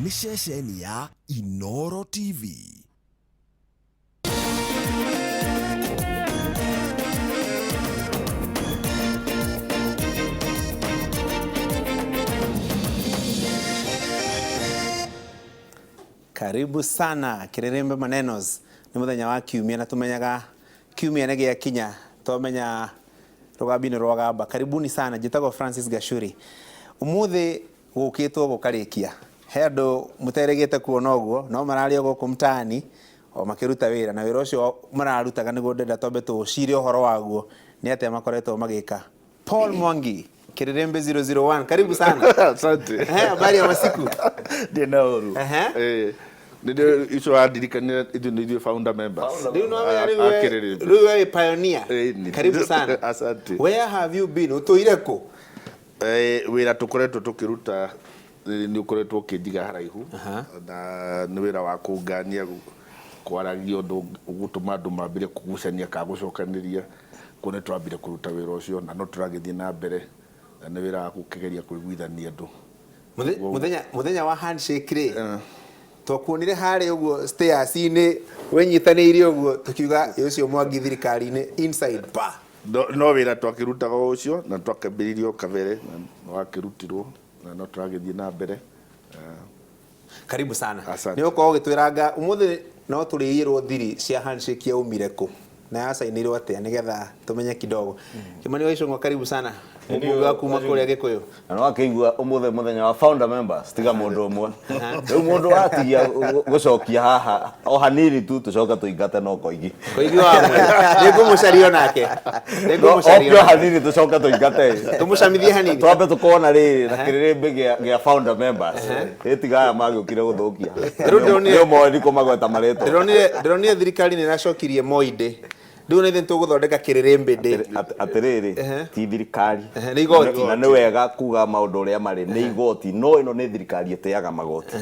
Nĩ ceceni ya Inoro TV. Karibu sana Kĩrĩrĩmbĩ Manenos. Nĩ mũthenya wa kiumia na tũmenyaga kiumia nĩ gĩakinya twamenya rũgambi nĩ rwagamba. Karibuni sana, njĩtagwo Francis Gachuri. Ũmũthĩ gũkĩtwo gũkarĩkia. He andũ mũterĩgĩte kuona ũguo no mararĩ o gũkũ mtaani o makĩruta wĩra na wĩra ũcio mararutaga nĩguo ndĩrenda twambe tũcire ũhoro waguo nĩ atĩa makoretwo magĩka. Paul Mwangi, Kĩrĩrĩmbĩ 001, karibu sana. Asante. Habari ya masiku? Ndĩ na ũru. Ehe. Eh, nĩ icio wandirikania ithuĩ nĩ ithuĩ founder members. Rĩu no wamenya A- rĩu a we- Kĩrĩrĩmbĩ. rĩu we wĩ pioneer. Eh, Karibu sana. Asante. Where have you been? Ũtũire kũ? Eh, wĩra tũkoretwo tũkĩruta nĩ ũkoretwo ũkĩnjiga haraihu na nĩ wĩra wa kũngania kwaragia ũndũ ũgũtũma andũ mambire kũgucania kana gũcokanĩria kuo nĩ twambire kũruta wĩra ũcio na no tũragĩthiĩ na mbere na nĩ wĩra wa gũkĩgeria kũiguithania andũ. Mũthenya wa handshake rĩ, twakuonire harĩa ũguo stairs-inĩ wĩnyitanĩire ũguo tũkiuga ũcio Mwangi thirikari-inĩ inside pa. No wĩra twakĩrutaga o ũcio na twakĩambĩrĩirie o kabere na wakĩrutirwo na no tũragĩthiĩ na mbere. Karibu sana. Asante. Nĩ ũkorwo ũgĩtwĩranga ũmũthĩ no tũrĩiyĩrwo thiri cia handshake yaumire kũ na yacainĩirwo atĩa nĩgetha tũmenye kidogo. Kimani wa Ichung'wa, karibu sana. Mũmbunge wa kuma kũrĩa Gĩkũyũ. Na no akĩigua ũmũthĩ mũthenya wa founder members tiga mũndũ ũmwe rĩu mũndũ atigia gũcokia haha o hanini tu tũcoke tũingate no Koigi. Koigi wa mwe. Nĩngũmũcaria onake. Nĩngũmũcaria oke o onake. hanini tũcoke tũingate. Tũmũcamithie hanini. Twambe tũkona rĩrĩ na kĩrĩrĩmbĩ gĩa founder members ĩtiga aya magĩũkire gũthũkia. Rĩu ndĩronire nĩ ũmoĩ ndikũmagweta marĩtwa. Ndĩronire thirikari nĩ ĩracokirie Moi Day. Rĩu na ithuĩ nĩtũgũthondeka Kĩrĩrĩmbĩ Day. Atĩrĩrĩ, ti thirikari. Nĩ igoti. Na nĩ wega kuga maũndũ ũrĩa marĩ, nĩ igoti, no ĩno nĩ thirikari ĩtĩaga magoti.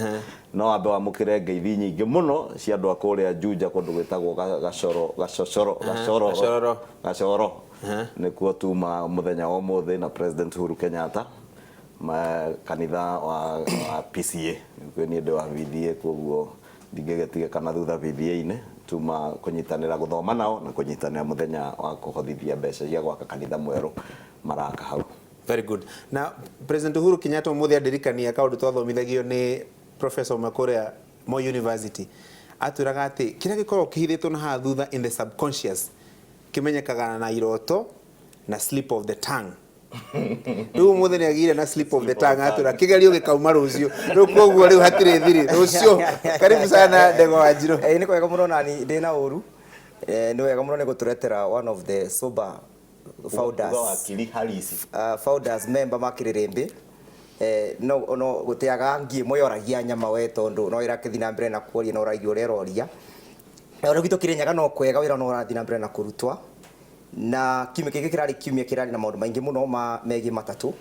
No wambe wamũkĩre ngeithi nyingĩ mũno cia andũ a kũrĩa Juja kũndũ gwĩtagwo Gacoro, Gacocoro, Gacoro, Gacororo. Gacoro. Nĩkuo tuma mũthenya wa ũmũthĩ na President Uhuru Kenyatta ma kanitha wa PCA. Nĩkuo niĩ ndĩ wa VDA koguo ndingĩgĩtigĩka na thutha VDA-inĩ tuma kũnyitanĩra gũthoma nao na kũnyitanĩra mũthenya wa kũhothithia mbeca cia gwaka kanitha mwerũ maraka hau. Very good. Na President Uhuru Kenyatta ũmũthĩ andirikania kaũndũ twathomithagio nĩ professor ũmwe kũrĩa Moi University. Atwĩraga atĩ kĩrĩa gĩkoragwo kĩhithĩtwo na haha thutha in the subconscious kĩmenyekaga na iroto na slip of the tongue. Rĩu ũmũthĩ nĩ agĩire na slip of the tongue atwĩra kĩgerio gĩkauma rũciũ. Rĩu koguo rĩu hatirĩ thiri rũciũ. Karibu sana Ndegwa Wanjirũ. Nĩ kwega mũno nani ndĩna ũru. Nĩ wega mũno nĩ gũtũretera one of the sober founders. Uga wakiri Harisi. Founders member ma Kĩrĩrĩmbĩ. No gũtĩaga ngi ĩmwe yoragia nyama we tondũ no ĩrakĩthiĩ na mbere na kuoria na ũraigua ũrĩa ĩroria. Na ũrĩa gwitũ Kĩrĩnyaga no kwega wĩra no ũrathiĩ na mbere na kũrutwo. Na kiumia gĩkĩ kĩrarĩ kiumia kĩrarĩ na maũndũ maingĩ mũno ma megiĩ matatũ.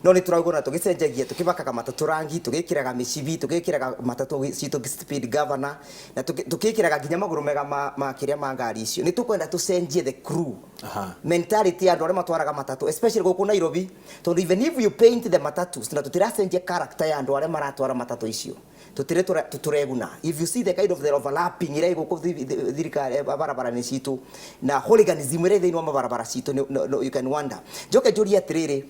No nĩ tũraigua na tũgĩcenjagia tũkĩbakaga matatũ rangi, tũgĩkĩraga mĩcibi, tũgĩkĩraga matatũ citũ speed governor, na tũkĩkĩraga nginya magũrũ mega ma kĩrĩa ma ngari icio. Nĩ tũkwenda tũcenjie the crew. Mentality ya andũ arĩa matwaraga matatũ, especially gũkũ Nairobi, tondũ even if you paint the matatus, na tũtiracenjia character ya andũ arĩa maratwara matatũ icio. Tũtirĩ tũreguna. If you see the kind of the overlapping ĩrĩa ĩ gũkũ thirikari barabara-inĩ citũ na hooliganism ĩrĩa ĩ thĩinĩ wa mabarabara citũ, no, you can wonder. Njoke njũrie atĩrĩrĩ,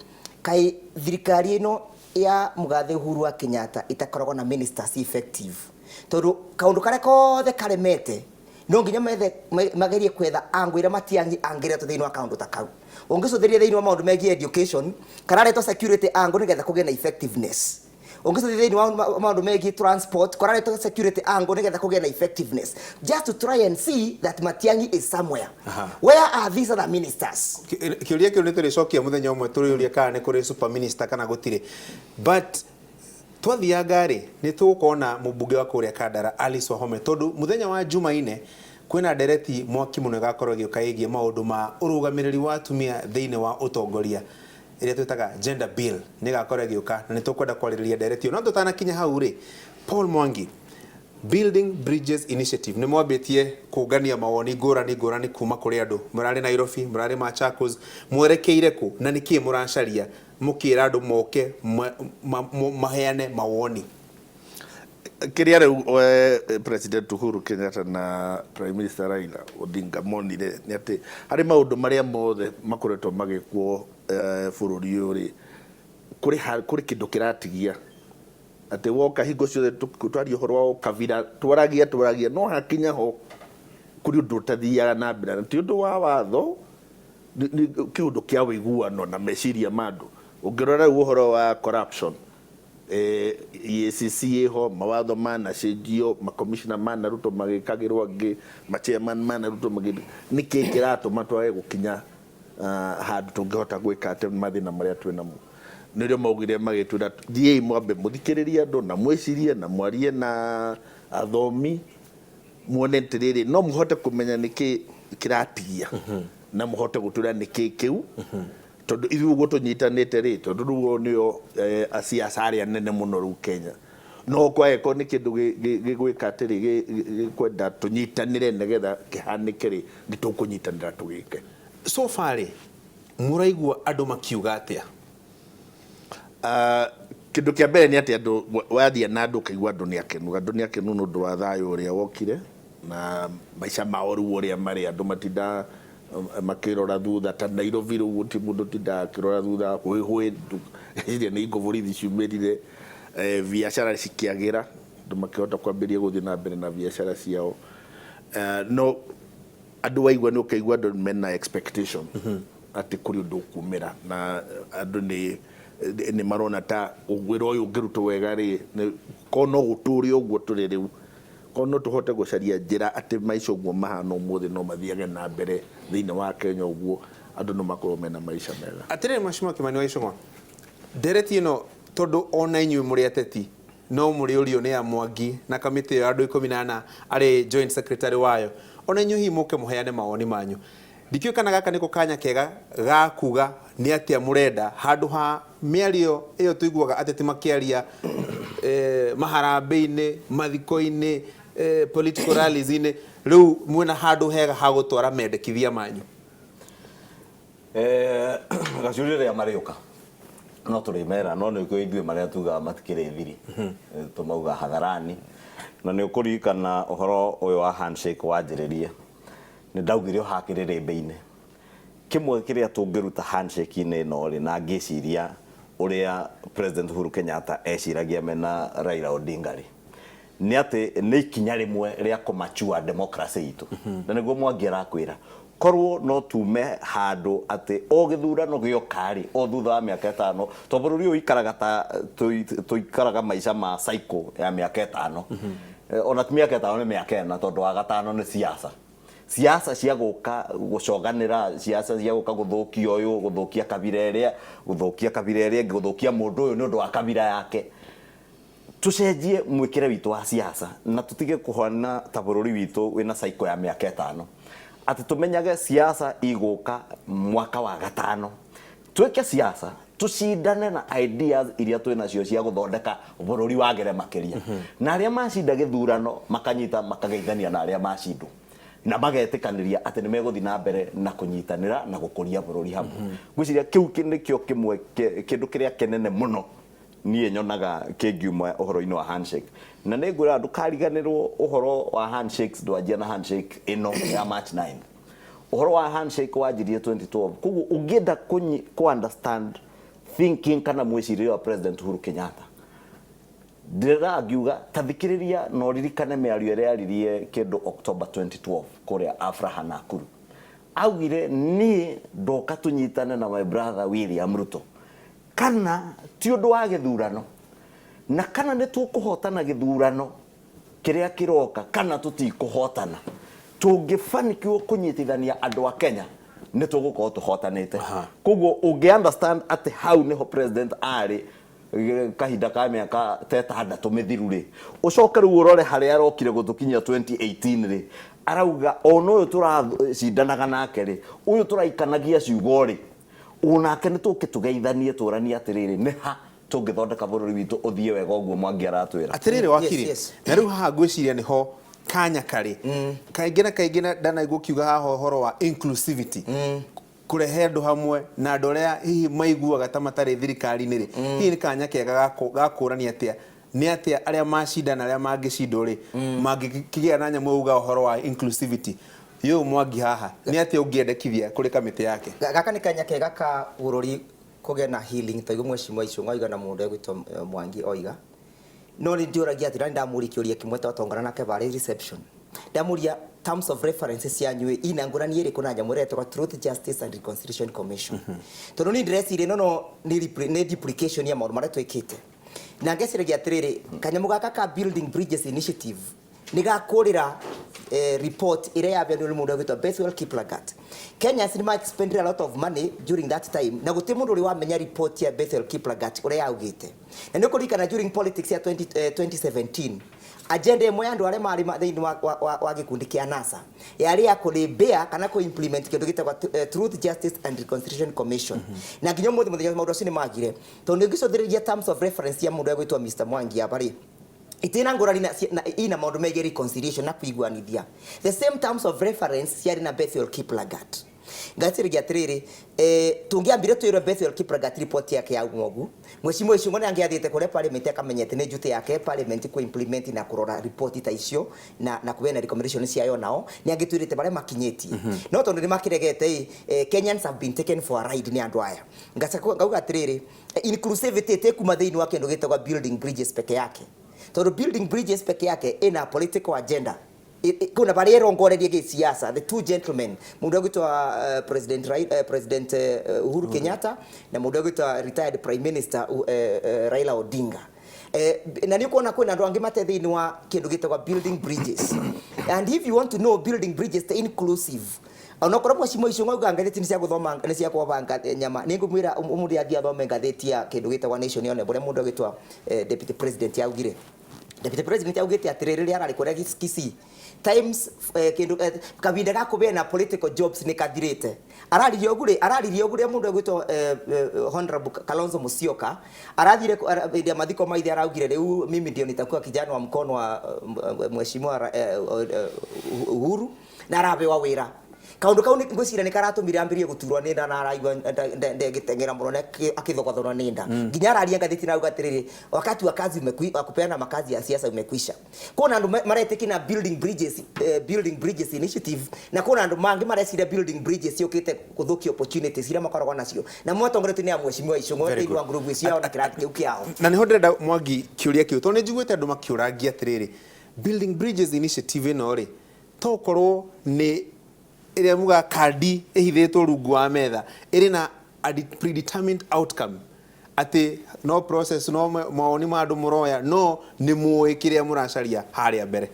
kaĩ thirikari ĩno ya mũgathe Uhuru wa Kenyatta ĩtakoragwo na ministers effective? Tondũ kaũndũ karĩa kothe karemete no nginya methe magerie kwetha angle ĩrĩa Matiang'i angĩretwo thĩinĩ wa kaũndũ ta kau. Ũngĩcũthĩrĩria thĩinĩ wa maũndũ megiĩ education, kararetwo security angle nĩgetha kũgĩe na effectiveness. Ũngĩcũthĩrĩria thĩinĩ wa maũndũ megiĩ transport, kũraretwo security angle nĩgetha kũgĩe na effectiveness. Just to try and see that Matiang'i is somewhere. Where are these other ministers? Kĩũria kĩu nĩ tũrĩcokia mũthenya ũmwe tũrĩũria kana nĩ kũrĩ super minister kana gũtirĩ. But twathianga rĩ, nĩ tũgũkorwo na mũmbunge wa kũrĩa Kandara Alice Wahome tondũ mũthenya wa Jumaine kwĩna ndereti mwaki mũno ĩgakorwo ĩgĩũka ĩgiĩ maũndũ ma ũrũgamĩrĩri wa atumia thĩinĩ wa ũtongoria ĩrĩa twĩtaga gender bill nĩ ĩgakorwo ĩgĩũka na nĩ tũkwenda kwarĩrĩria ndereti ĩyo. No tũtanakinya hau rĩ, Paul Mwangi, Building Bridges Initiative nĩ mwambĩtie kũngania mawoni ngũrani ngũrani kuma kũrĩ andũ. Mũrarĩ Nairobi, mũrarĩ Machakos, mwerekeire kũ na nĩkĩ mũracaria mũkĩra andũ moke maheane mawoni? Kĩrĩa rĩu President Uhuru Kenyatta na Prime Minister Raila Odinga monire nĩ atĩ harĩ maũndũ marĩa mothe makoretwo magĩkwo bũrũri ũyũ rĩ, kũrĩ kĩndũ kĩratigia atĩ woka hingo ciothe twaria ũhoro wa ũkabira, twaragia no hakinya ho kũrĩ ũndũ ũtathiaga na mbere, na ti ũndũ wa watho, nĩ kĩũndũ kĩa ũiguano na meciria ma andũ. Ũngĩrora rĩu ũhoro wa corruption, EACC ĩho, mawatho manacenjio, makomishona manarutwo magĩkagĩrwo angĩ, machairman manarutwo magĩ, nĩkĩ kĩratũma twage gũkinya handũ tũngĩhota gwĩka atĩ mathĩna marĩa twĩ namo? Nĩrĩo maugire magĩtwĩra thiĩi mwambe mũthikĩrĩrie andũ na mwĩcirie na mwarie na athomi, muone atĩrĩrĩ no mũhote kũmenya nĩkĩ kĩratigia na mũhote gũtwĩra nĩkĩ kĩu, tondũ ithuĩ ũguo tũnyitanĩte rĩ, tondũ rĩu o nĩo asiasa arĩa nene mũno rĩu Kenya, no kwagĩkorwo nĩ kĩndũ gĩgwĩka atĩrĩ, gĩkwenda tũnyitanĩre nĩgetha kĩhanĩke rĩ, nĩ tũkũnyitanĩra tũgĩke. So far rĩ, mũraigua andũ makiuga atĩa? Kĩndũ kĩa mbere nĩ atĩ andũ wathia na andũ ũkaigua andũ nĩ akenu, andũ nĩ akenu nĩ ũndũ wa thayũ ũrĩa wokire na maica mao rĩu ũrĩa marĩ, andũ matinda makĩrora thutha ta Nairobi rĩu gũtirĩ mũndũ ũtindaga akĩrora thutha, hũĩ hũĩ iria nĩ ingo borithi ciumĩrire, biacara cikĩagĩra, andũ makĩhota kwambĩrĩria gũthiĩ na mbere na biacara ciao. No andũ waigua nĩ ũkaigua andũ mena expectation atĩ kũrĩ ũndũ ũkumĩra, na andũ nĩ marona ta wĩra ũyũ ũngĩrutwo wega rĩ, korwo no gũtũre ũguo tũrĩ rĩu, korwo no tũhote gũcaria njĩra atĩ maica ũguo mahana ũmũthĩ no mathiage na mbere thĩinĩ wa Kenya ũguo, andũ no makorwo mena maica mega. Atĩrĩrĩ Mheshimiwa Kimani wa Ichung'wa, ndereti ĩno tondũ ona inyuĩ mũrĩ ateti no mũrĩũrio nĩ Mwangi na kamĩtĩ ĩyo ya andũ 14 arĩ joint secretary wayo, ona inyuĩ hihi mũke mũheane mawoni manyu. Ndikĩũĩ kana gaka nĩko kanya kega ga kuga nĩ atĩa mũrenda handũ ha mĩario ĩyo tũiguaga ateti makĩaria maharambĩ-inĩ, mathiko-inĩ, political rallies-inĩ, rĩu mwĩna handũ hega ha gũtwara mendekithia manyu. Gacuri rĩrĩa marĩũka no tũrĩmera, no nĩ ithuĩ marĩa tugaga matikĩrĩ thiri, tũmauga hadharani. Na nĩ ũkũririkana ũhoro ũyũ wa handshake wanjĩrĩrie, nĩ ndaugire hakĩrĩrĩmbĩ-inĩ kĩmwe kĩrĩa tũngĩruta handshake-inĩ ĩno rĩ, na ngĩciria ũrĩa President Uhuru Kenyatta eciragia mena Raila Odinga rĩ, nĩ atĩ nĩ ikinya rĩmwe rĩa kũmachua democracy itũ. Na nĩguo Mwangi arakwĩra korwo no tume handũ atĩ o gĩthurano gĩoka rĩ, o thutha wa mĩaka 5, to bũrũri ũyũ ũikaraga ta tũikaraga maica ma cycle ya mĩaka 5, ona ti mĩaka 5 nĩ mĩaka 4, tondũ wa gatano nĩ siasa. Siasa cia gũka gũcoganĩra, siasa cia gũka gũthũkia ũyũ, gũthũkia kabira ĩrĩa, gũthũkia kabira ĩrĩa ĩngĩ, gũthũkia mũndũ ũyũ nĩ ũndũ wa kabira yake. Tũcenjie mwĩkĩre witũ wa siasa na tũtige kũhana ta bũrũri witũ wĩna cycle ya mĩaka 5, atĩ tũmenyage siasa igũka mwaka wa gatano, twĩke siasa tũcindane na ideas iria twĩ nacio cia gũthondeka bũrũri wagĩre makĩria, na arĩa macinda gĩthurano makanyita makageithania na arĩa macindwo na magetĩkanĩria atĩ nĩ megũthiĩ na mbere na kũnyitanĩra na gũkũria bũrũri hamwe. Ngwĩciria kĩu nĩkĩo kĩmwe kĩndũ kĩrĩa kĩnene mũno niĩ nyonaga kĩngiuma ũhoro-inĩ wa handshake. Na nĩ ngwĩra ndũkariganĩrwo ũhoro wa handshakes ndwanjia na handshake ĩno ya March 9. Ũhoro wa handshake wanjirie 2012. Koguo ũngĩenda kũ understand thinking kana mwĩcirĩrie wa President Uhuru Kenyatta, ndĩrera ngiuga ta thikĩrĩria na ũririkane mĩario ĩrĩa yaririe kĩndũ October 2012 kũrĩa Afraha Nakuru. Augire niĩ ndoka tũnyitane na my brother William Ruto, kana ti ũndũ wa gĩthurano, na kana nĩ tũkũhotana gĩthurano kĩrĩa kĩroka kana tũtikũhotana, tũngĩbanikiwo kũnyitithania andũ a Kenya nĩ tũgũkorwo tũhotanĩte. Koguo ũngĩ understand atĩ hau nĩho president arĩ kahinda ka mĩaka ta 6 mĩthiru rĩ, ũcoke rĩu ũrore harĩa arokire gũtũkinyia 2018 rĩ, arauga ona ũyũ tũracindanaga nake rĩ, ũyũ tũraikanagia ciugo rĩ, onake nĩ tũke tũgeithanie tũranie atĩrĩrĩ nĩ ha tũngĩthondeka bũrũri witũ ũthiĩ wega ũguo Mwangi aratwĩra. Atĩrĩrĩ wakiri, na rĩu haha ngwĩciria nĩho kanya karĩ. Kaingĩ na kaingĩ ndanaigua ũkiuga haha ũhoro wa inclusivity, kũrehe andũ hamwe na andũ arĩa hihi maiguaga ta matarĩ thirikari-inĩ rĩ, hihi nĩ kanya kega ga kũrania atĩa Nĩ atĩa arĩa macinda na arĩa mangĩcindwo rĩ mangĩkĩgĩa na nyamũ uga ũhoro wa inclusivity yũ Mwangi haha nĩ atĩa ũngĩendekithia kũrĩ kamĩtĩ yake? Gaka nĩ kanya kega ka bũrũri kũgĩa na healing ta igũ mheshimiwa Ichung'wa oiga na mũndũ egwĩtwo Mwangi oiga. No nĩ ndiũragia atĩrĩ, ndamũria kĩũria kĩmwe twatongana nake varĩ reception, ndamũria terms of reference cianyu ina ngũrani ĩrĩkũ na nyamũ ĩrĩa ĩtagwo Truth, Justice and Reconciliation Commission, tondũ niĩ ndĩreciria no nĩ duplication ya maũndũ marĩa twĩkĩte, na ngeciragia atĩrĩrĩ, kanyamũ gaka ka Building Bridges Initiative nĩ gakũrĩra report ĩrĩa yabeanirwo nĩ mũndũ ũgwĩtwo Bethwell Kiplagat. Kenyans nĩ ma expended a lot of money during that time, na gũtirĩ mũndũ ũrĩ wamenya report ya Bethwell Kiplagat ũrĩa yaugĩte. Na nĩ ũkũririkana during politics ya 2017, agenda ĩmwe ya andũ arĩa marĩ thĩinĩ wa gĩkundi kĩa NASA yarĩ ya kũrĩmbĩa kana kũ implement kĩndũ gĩtagwo Truth, Justice and Reconciliation Commission, na nginya ũmũthĩ mũthenya maũndũ acio nĩ magire, tondũ nĩ ũngĩcũthĩrĩria terms of reference ya mũndũ ũgwĩtwo Mr Mwangi aba rĩ, itina ngũrani na ina maũndũ megiĩ reconciliation na kũiguanithia. The same terms of reference ciarĩ na Bethwell Kiplagat. Ngaciragia atĩrĩrĩ, tũngĩambire twĩrwe Bethwell Kiplagat report yake ya ũmogu, mheshimiwa Ichung'wa nĩ angĩathiĩte kũrĩa parliament akamenya atĩ nĩ duty yake parliament kũ implement na kũrora report ta icio na kũheana recommendation ciayo, nao nĩ angĩtwĩrĩte barĩa makinyĩtie. No tondũ nĩ makĩregete, Kenyans have been taken for a ride nĩ andũ aya. Ngauga atĩrĩrĩ, inclusivity ĩtĩkuma thĩinĩ wa kĩndũ gĩtagwo Building Bridges peke yake, tondũ Building Bridges peke yake ĩna political agenda kuna barĩa ĩrongorerie gĩsiasa, the two gentlemen, mũndũ ũgwĩtwo President Uhuru Kenyatta na mũndũ ũgwĩtwo retired Prime Minister Raila Odinga. Na nĩ ũkuona kwĩna andũ angĩ mate thĩinĩ wa kĩndũ gĩtagwo Building Bridges. And if you want to know Building Bridges the inclusive, onokorwo mheshimiwa Ichung'wa auga ngathĩti nĩ cia gũthoma, nĩ cia kwamba nyama, nĩ ngũmwĩra mũndũ athiĩ athome ngathĩti ya kĩndũ gĩtagwo Nation, yone ũrĩa mũndũ ũgwĩtwo Deputy President yaugire. Deputy President augĩte atĩrĩrĩ, rĩrĩa ararĩ kũrĩa Kisii times, kĩndũ kahinda ga kũgĩa na political jobs nĩ kathirĩte. Araririe ũguo rĩ, araririe ũguo rĩrĩa mũndũ ũgwĩtwo Honorable Kalonzo Musyoka arathire hĩndĩ ya mathiko ma ithe, araugire, "Rĩu mimi ndio nitakuwa kijana wa mkono wa mheshimiwa Uhuru," na arabewa wĩra. Kaundu kau ngwiciria nĩ karatũmire ambĩrie gũturwo nĩ nda na araigua ndegĩteng'era mũno na akĩthogothonwo nĩ nda, nginya araria ngathĩti na auga atĩrĩrĩ, wakati wa kazi wa kupeana makazi ya siasa umekwisha. Kuna andũ maretĩkia na Building Bridges Initiative, na kuna andũ mangĩ mareciria Building Bridges yũkĩte gũthũkia opportunities iria makoragwo nacio na mwatongoretio nĩ a mheshimiwa Ichung'wa Very thĩinĩ wa good. ngurubu ciao na kĩrathi kĩu kĩao. Na niho ndĩrenda Mwangi kĩũria kĩu, tondũ nĩ njiguĩte andũ makĩũrangia atĩrĩrĩ, Building Bridges Initiative ĩno rĩ, to korwo nĩ ĩrĩa muga kandi ĩhithĩtwo rungu wa metha ĩrĩ na a predetermined outcome, atĩ no process, no mawoni ma andũ mũroya, no nĩ mũĩ kĩrĩa mũracaria harĩa mbere?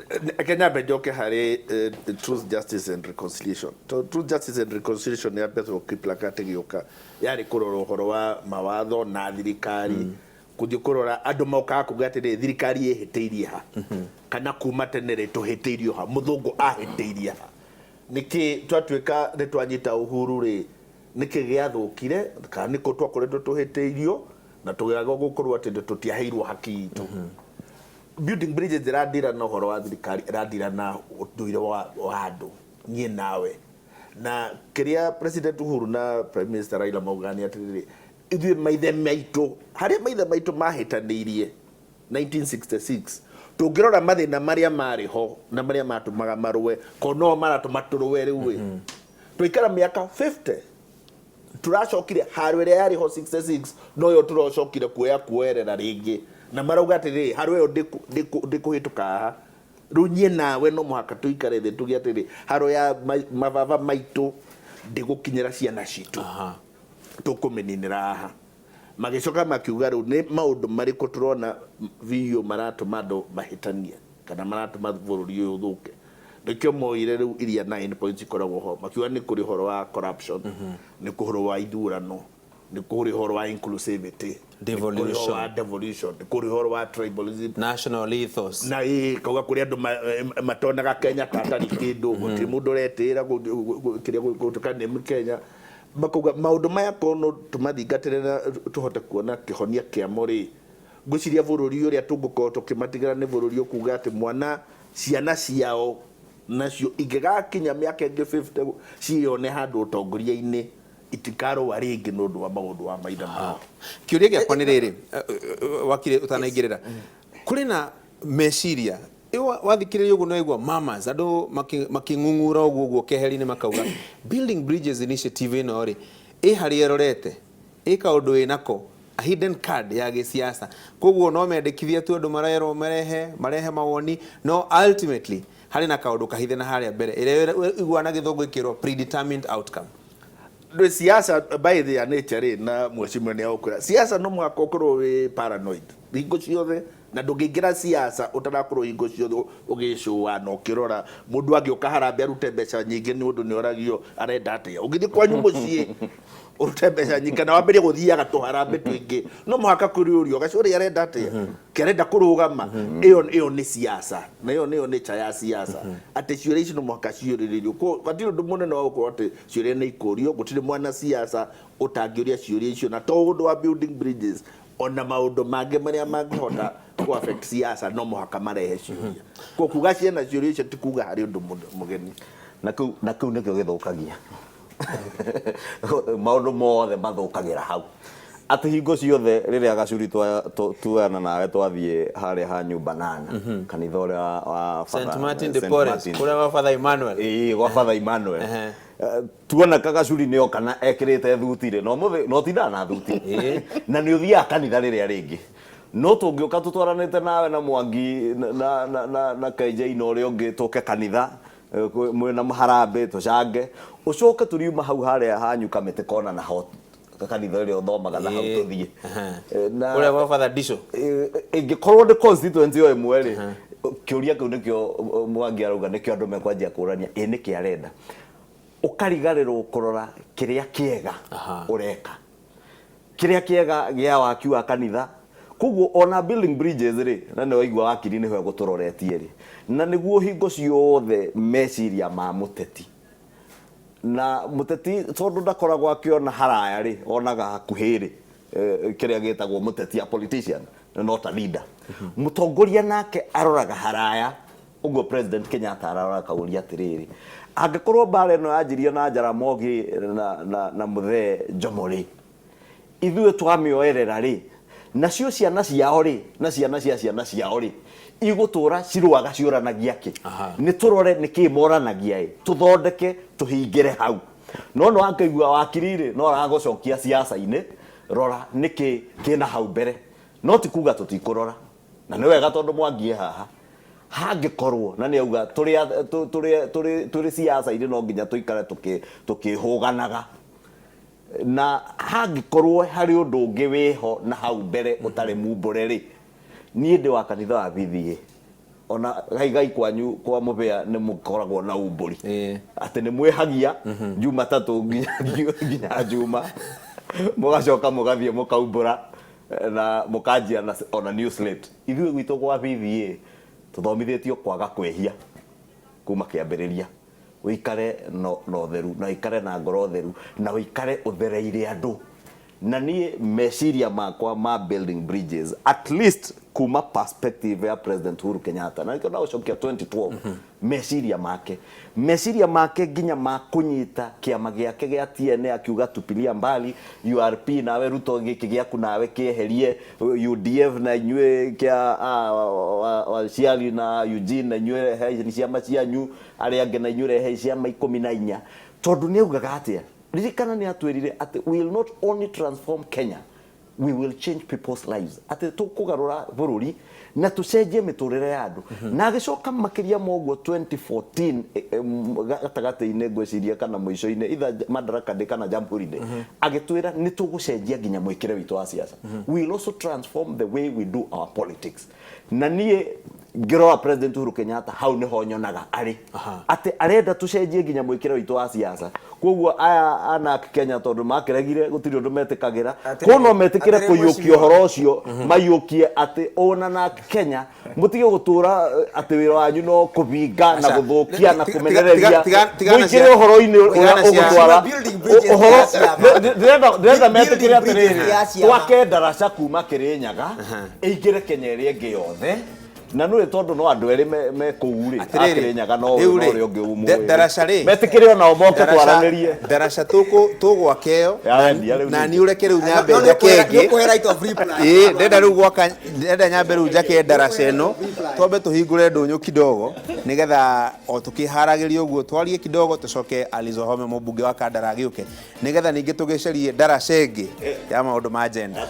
Reke nyambe njoke harĩ Truth, Justice and Reconciliation. To Truth, Justice and Reconciliation ya Bethwell Kiplagat ĩgĩũka yarĩ kũrora ũhoro wa mawatho na thirikari, kũthiĩ kũrora andũ mokaga kuga atĩrĩ, thirikari ĩhĩtĩirie ha, kana kuma tene rĩ tũhĩtĩirio ha, mũthũngũ ahĩtĩirie ha, nĩkĩ twatuĩka nĩ twanyita uhuru rĩ, nĩkĩ gĩathũkire, kana nĩkũ twakoretwo tũhĩtĩirio na tũgĩaga gũkorwo atĩ tũtiaheirwo haki itũ. Building Bridges ĩradira na ũhoro wa thirikari, ĩradira na ũndũire wa andũ, niĩ nawe, na kĩrĩa President Uhuru na Prime Minister Raila maugaga nĩ atĩrĩrĩ, ithuĩ maithe maitũ, harĩa maithe maitũ mahĩtanĩirie 1966, tũngĩrora mathĩna marĩa marĩ ho na marĩa matũmaga marũe, ko no maratũma tũrũe rĩu ĩ, twaikara mĩaka 50 turacokire haro ĩrĩa yarĩ ho 66, noyo turacokire kuoya kuoerera rĩngĩ, na marauga atĩrĩrĩ, haro ĩyo ndĩkũhĩtũka haha. Rĩu niĩ nawe no mũhaka tũikare thĩ tuge atĩrĩ, haro ya mababa maitũ ndĩgũkinyĩra ciana citũ, tũkũmĩninĩra haha. Magĩcoka makiuga, rĩu nĩ maũndũ marĩkũ tũrona biũ maratũma andũ mahĩtanie kana maratũma bũrũri ũyũ ũthũke? Nĩkĩo moire rĩu iria 9 points ikoragwo ho, makiuga nĩ kũrĩ ũhoro wa corruption, nĩ kũrĩ ũhoro wa ithurano, nĩ kũrĩ ũhoro wa inclusivity, nĩ kũrĩ ũhoro wa devolution, nĩ kũrĩ ũhoro wa tribalism, national ethos. Na ĩ kauga kũrĩ andũ matonaga Kenya ta atarĩ kĩndũ, gũtirĩ mũndũ ũretĩĩra kĩrĩa gũtuĩka nĩ Kenya. Makauga maũndũ maya kono tũmathingatĩre na tũhote kuona kĩhonia kĩamo rĩ, ngwĩciria bũrũri ũrĩa tũngũkorwo tũkĩmatigĩra nĩ bũrũri ũkuga atĩ mwana ciana ciao nacio ingĩgakinya mĩaka ĩngĩ 50 cione handũ ũtongoria-inĩ. Itikarũa rĩngĩ nĩ ũndũ wa maũndũ wa maithe mao. Kĩũria gĩakwa nĩ rĩrĩ, wakiri, ũtanaingĩrĩra, kũrĩ na meciria wathikĩrĩria ũguo no mamas andũ makĩng'ung'ura ũguo ũguo keheri-inĩ, makauga Building Bridges Initiative ĩno rĩ, ĩ harĩa ĩrorete, ĩ kaũndũ ĩnako, a hidden card ya gĩsiasa. Koguo no mendekithie tu andũ marerwo marehe mawoni, no ultimately harĩ na kaũndũ kahithe na harĩa mbere ĩrĩa iguaga na Gĩthũngũ ĩkĩrwo predetermined outcome. Ndå siasa by their nature rĩ, na mheshimiwa nĩ agũkwĩra, siasa no mũhaka ũkorwo wĩ paranoid hingo ciothe, na ndũngĩingĩra siasa ũtarakorwo hingo ciothe ũgĩcũa na ũkĩrora mũndũ angĩũka harambee arute mbeca nyingĩ, nĩ ũndũ nĩ oragio arenda atĩa. Ũngĩthiĩ kwanyu mũciĩ ũrute mbeca nyingĩ kana wambĩrĩrie gũthiaga tũharambee tũingĩ, no mũhaka kũrĩũrio gacũrĩ arenda atĩa, kĩarenda kũrũgama. Ĩyo nĩ siasa, na ĩyo nĩyo nature ya siasa, atĩ ciũria ici no mũhaka ciũrĩrĩrio. Hatirĩ ũndũ mũnene wa gũkorwo atĩ ciũria nĩ ikũrio. Gũtirĩ mwana siasa ũtangĩũria ciũria icio, na to ũndũ wa Building Bridges, ona maũndũ mangĩ marĩa mangĩhota ku affect siasa no mũhaka marehe ciũria. Ko kuga ciena ciũria icio ti kuga harĩ ũndũ mũgeni. Na kĩu nĩkĩo gĩthũkagia maũndũ mothe, mathũkagĩra hau, atĩ hingo ciothe rĩrĩa gacuri tuana nawe twathiĩ harĩa ha nyumba nana, kanitha ũrĩa wa St. Father- Martin de St. Porres. Martin. Kũrĩa wa Father Emmanuel. Ĩĩ, gwa Father Emmanuel. Tuona kagacuri nĩ oka na ekĩrĩte thuti rĩ, no mũthĩ no tindaga na thuti na nĩ ũthiaga kanitha rĩrĩa rĩngĩ, no tũngĩũka tũtwaranĩte nawe na Mwangi na KJ na ũrĩa ũngĩ, tũke kanitha mwĩna harambĩ tũcange, ũcoke tũriuma hau harĩa hanyu kamĩtĩ kona na ho kanitha ũrĩa ũthomaga na hau tũthiĩ Kũrĩa gwa Father Disho. Ĩngĩkorwo nĩ constituency o ĩmwe rĩ, kĩũria kĩu nĩkĩo Mwangi arauga nĩkĩo andũ mekwanjia kũrania, ĩ nĩkĩ arenda, ũkarigarĩrwo kũrora kĩrĩa kĩega ũreka, kĩrĩa kĩega gĩa waki wa kanitha. Koguo ona Building Bridges rĩ, na nĩ waigua wakiri nĩho egũtũroretie rĩ, na nĩguo hingo ciothe meciria ma mũteti, na mũteti tondũ ndakoragwo akĩona haraya rĩ, onaga hakuhĩ rĩ, kĩrĩa gĩtagwo mũteti, a politician, not a leader. Mũtongoria nake aroraga haraya. Ũguo President Kenyatta ararora akauria atĩrĩrĩ, angĩkorwo mbara ĩno yanjirio na Jaramogi na mũthee Jomo rĩ, ithuĩ twamĩoerera rĩ, nacio ciana ciao rĩ, na ciana cia ciana ciao rĩ, igũtũra cirũaga ciũranagia kĩ? Nĩ tũrore nĩ kĩ moranagia ĩ, tũthondeke tũhingĩre hau. No wakĩigua wakiri rĩ, no aragũcokia siasa-inĩ, rora nĩ kĩ kĩna hau mbere, no ti kuga tũtikũrora. Na nĩ wega tondũ Mwangi e haha, hangĩkorwo na nĩ auga tũrĩ siasa-inĩ no nginya tũikare tũkĩhũganaga, na hangĩkorwo harĩ ũndũ ũngĩ wĩho na hau mbere ũtarĩ mumbũre rĩ, niĩ ndĩ wa kanitha wa BBA, ona gaigai kwanyu kwa mũbĩa nĩ mũkoragwo na umbũri atĩ nĩ mwĩhagia Jumatatũ nginya Juma, mũgacoka mũgathiĩ mũkaumbũra na mũkanjia na ona new slate. Ithuĩ gwitũ gwa BBA tũthomithĩtio kwaga kwĩhia kuma kĩambĩrĩria, ũikare na ũtheru, na ũikare na ngoro theru, na ũikare ũthereire andũ. Na niĩ meciria makwa ma Building Bridges, at least kuma perspective ya President Uhuru Kenyatta, na nĩkĩo ndagũcokia 2012, meciria make nginya ma kũnyita kĩama gĩake gĩa TNA, akiuga tupilia mbali URP, nawe Ruto gĩkĩ gĩaku nawe kĩeherie, UDF na inyuĩ kĩa Waciari na Eugene, na inyuĩ rehei ciama cianyu, arĩa angĩ na inyuĩ rehei ciama 14, tondũ nĩ augaga atĩa? Ririkana nĩ atwĩrire atĩ we will not only transform Kenya, we will change people's lives, atĩ tũkũgarũra bũrũri na tũcenjie mĩtũrĩre ya andũ. Na agĩcoka makĩria ma ũguo 2014, gatagatĩ-inĩ ngwĩciria kana mũico-inĩ, either Madaraka Day kana Jamhuri Day, agĩtwĩra nĩ tũgũcenjia nginya mwĩkĩre witũ wa siasa, we will also transform the way we do our politics. Na niĩ ngĩrora President Uhuru Kenyatta, hau nĩho nyonaga arĩ, atĩ arenda tũcenjie nginya mwĩkĩre witũ wa siasa. Koguo aya anak Kenya, tondũ makĩregire, gũtirĩ ũndũ metĩkagĩra. Koguo no metĩkĩre Atĩrĩ, kũiyũkia mheshimiwa. ũhoro ũcio, maiyũkie atĩ ona nak Kenya mũtige gũtũra atĩ wĩra wanyu no kũbinga na Aca. gũthũkia na kũmenereria, Tigana mũingĩre ũhoro-inĩ tigana ũrĩa ũgũtwara Building bridges ũhoro ya ciama. Ndĩrenda metĩkĩre Building bridges atĩrĩrĩ, ya ciama. twake ndaraca kuma Kĩrĩnyaga ĩingĩre Kenya ĩrĩa ĩngĩ yothe. Na nä tondå no andå erä me kũu rĩ. Atĩrĩrĩ, Akĩrĩnyaga no rĩu no rĩ, ũrĩa ũngĩ ũmũĩ. Ndaraca rĩ, Metĩkĩre onao moke twaranĩrie. Ndaraca tũgwaka ĩyo. Ya wendia rĩu na ningĩ. niĩ ũreke rĩu nyambe No, nĩ njake ũkũhe- ĩngĩ. nĩ ũkũhe right of reply. Ĩĩ, ndenda rĩu gwaka, ndenda nyambe rĩu njake ndaraca ĩno, twambe tũhingũre ndũnyũ kidogo nĩgetha o tũkĩharagĩria ũguo twarie kidogo, tũcoke Alice Wahome mũmbunge wa Kandara agĩũke nĩgetha ningĩ tũgĩcarie ndaraca ĩngĩ ya maũndũ ma gender.